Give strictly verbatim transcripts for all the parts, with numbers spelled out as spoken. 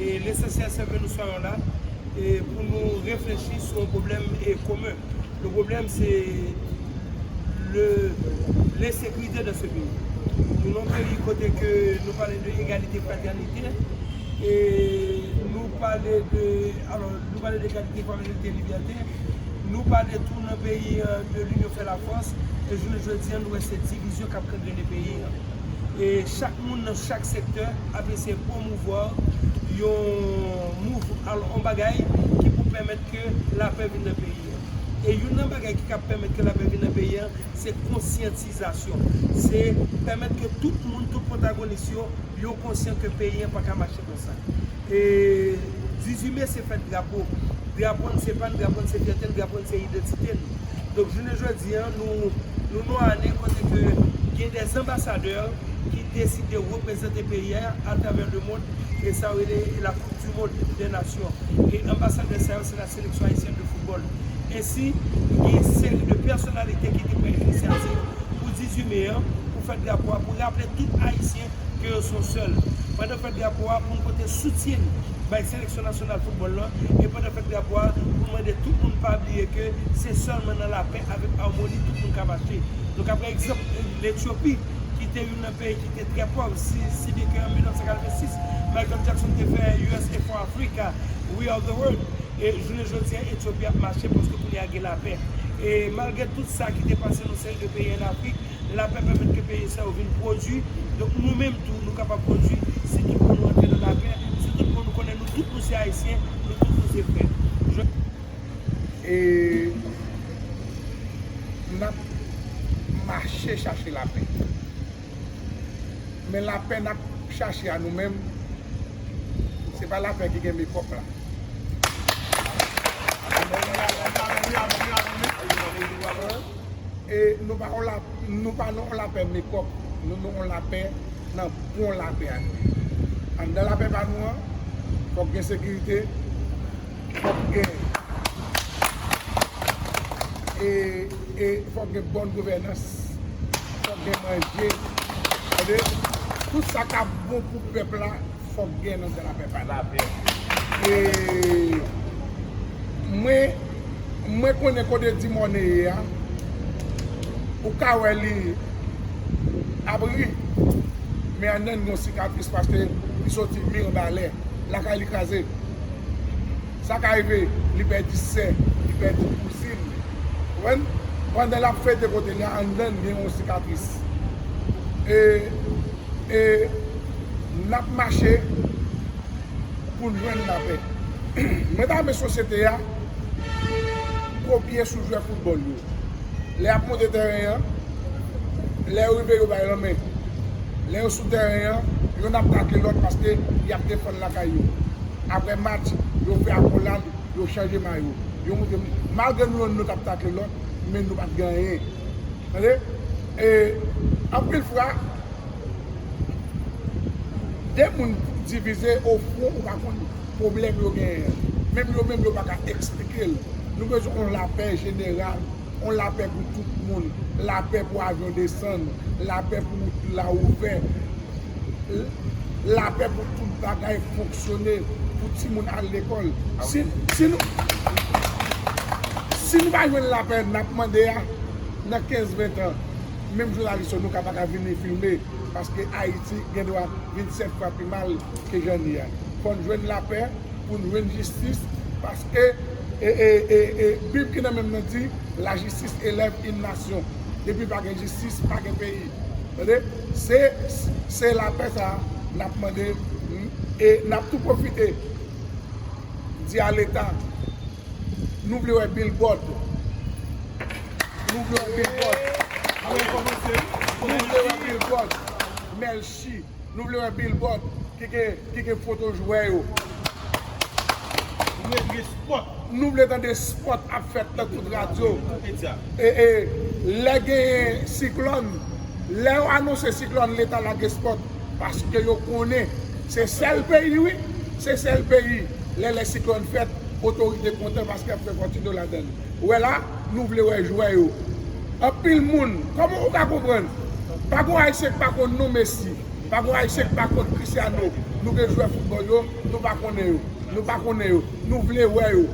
E lesansyèl se ke nou swa la e pou nou reflechi sou yon pwoblèm e komen. Le problème, c'est le, l'insécurité dans ce pays. Nou nan yon peyi kote ke nou pale de egalite, fratènite, e nou pale de, alò, nou pale de egalite, fratènite, libète, nou pale tou nan peyi an de l'union fait la force, e jounen jodi an, nou wè se divizyon k ap gangrene peyi an. E chak moun nan chak sektè ap eseye pwomouvwa yon mouv, alò, yon bagay ki pou pèmèt ke lapè vin nan peyi an. E youn nan bagay ki ka pèmèt ke lapè vin nan peyi an, se konsyantizasyon. Se pèmèt ke tout moun, tout pwotagonis yo, yo konsyan ke peyi an pa ka mache konsa. E dizuit me se fèt drapo. Drapo n se pa n, drapo n se fyète n, drapo n se idantite n. Donk, jounen jodi an, nou, nou nan yon ane kote ke gen de anbasadè ki deside reprezante peyi a atravè lemonn, e sa yo rele la Coupe du Monde des Nations. E anbasadè sa yo, se la sélection haïtienne de football. Ensi, gen seri de pèsonalite ki te pran inisyativ pou dizuit me an, pou fèt drapo a, pou raple tout Ayisyen ke yo se yon sèl. Pandan fèt drapo a, pou n pote soutyen n bay seleksyon nasyonal foutbòl lan, e pandan fèt drapo a, pou n mande tout moun pa bliye ke se sèlman nan lapè avèk amoni tout moun ka mache. Nou ka pran egzanp Letyopi, ki te youn nan peyi ki te trè pòv, si, si byen ke an mil nèf san katrevensis, Michael Jackson te fè U S A for Africa, We Are the World. E jounen jodi a, Etyopi ap mache paske kounye a gen lapè. E malgre tout sa ki te pase nan seri de peyi ann Afrik, lapè pèmèt ke peyi sa yo vin pwodui. Donk nou menm tou, nou kapab pwodui si tout bon nou antre nan lapè, si tout bon nou konnen nou tout nou se Ayisyen, nou tout nou se frè. Je- E n ap mache chache lapè. Men lapè n ap chache a nou menm, se pa lapè ki gen mekòp la. E nou pa yon la, nou pa nan yon lapè mekòp, nou nan yon lapè nan bon lapè a nou ye. Anndan lapè pa nou an, fòk gen sekirite, fòk gen, e, e fòk gen bòn gouvènans, fòk gen manje, tande? Tout sa k ap bon pou pèp la, fòk gen nan lapè pa nou. E mwen, mwen konnen kote Dimòne ye a, ou ka wè li ap ri, men anndan l gen yon sikatris paske li soti Mirebalais, lakay li kraze. Sa ka rive, li pèdi sè, li pèdi kouzin. Ou konprann? Pandan l ap fete kote li a, anndan l gen yon sikatris. E, e n ap mache pou n jwenn lapè. Mwen ta renmen sosyete a kopye sou jwè foutbòl yo. Lè y ap monte tèren an, lè yo rive yo bay lanmen. Lè yo sou tèren an, yonn ap takle lòt paske y ap defann lakay yo. Apre match, yo fè akolad, yo chanje mayo. Yo montre, malgre nou menm nou t ap takle lòt, men nou pa t gen anyen. Tande? E anpil fwa, de moun divize, ofwon, ou pa konn pwoblèm yo genyen an. Menm yo menm, yo pa ka eksplike l. Nou bezwen yon lapè jeneral, yon lapè pou tout moun, lapè pou avyon desann, lapè pou wout la ouvè, lapè pou tout bagay fonksyone, pou timoun al lekòl. Si, si nou, si nou pa jwenn lapè n ap mande a, nan kenz, ven tan, menm jounalis yo, nou ka pa ka vini filme, paske Ayiti gen dwa vin sèt fwa pi mal ke jan l ye a. Fò n jwenn lapè pou n jwenn jistis, paske, e, e, e, e, Bib ki nan men m nan di, la justice élève une nation. Depi pa gen jistis, pa gen peyi. Tande? Se, se lapè sa a n ap mande, e n ap tou pwofite di a Leta, nou vle wè billboard. Nou vle wè billboard. Nou vle wè billboard. Melchie. Nou vle wè billboard ki gen, ki gen foto jwè yo. Nou vle tande spot. Nou vle tande spot ap fèt nan tout radyo. E, e, lè genyen siklòn, lè yo anonse siklòn, Leta lage spot. Paske yo konnen se sèl peyi, wi, se sèl peyi, lè, lè siklòn fèt, otorite kontan paske y ap fè fòtin yo ladan l. Ou wè la, nou vle wè jwè yo. Anpil moun, kòman ou ka konprann? Pa gon Ayisyen k pa konn non Messi, pa gon Ayisyen k pa konn Cristiano, Nou gen jwè foutbòl yo, nou pa konnen yo. Nou pa konnen yo. Nou vle wè yo.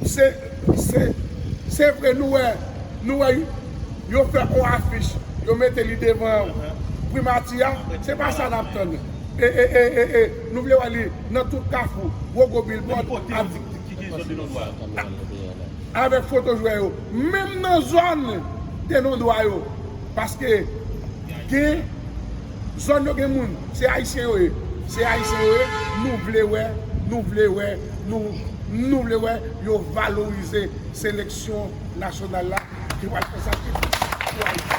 Se, se, se vre, nou wè, nou wè yo fè yon afich, yo mete li devan primati a, se pa sa n ap tann. E, e, e, e, e, nou vle wè li nan tout kafou, gwo gwo billboard, ak avèk foto jwè yo, menm nan zòn de non dwa yo. Paske gen zòn yo gen moun, se ayisyen yo ye. Se ayisyen yo ye, nou vle wè, nou vle wè, nou, nou vle wè yo valorize seleksyon nasyonal la ki pral fè sakrifis pou Ayiti.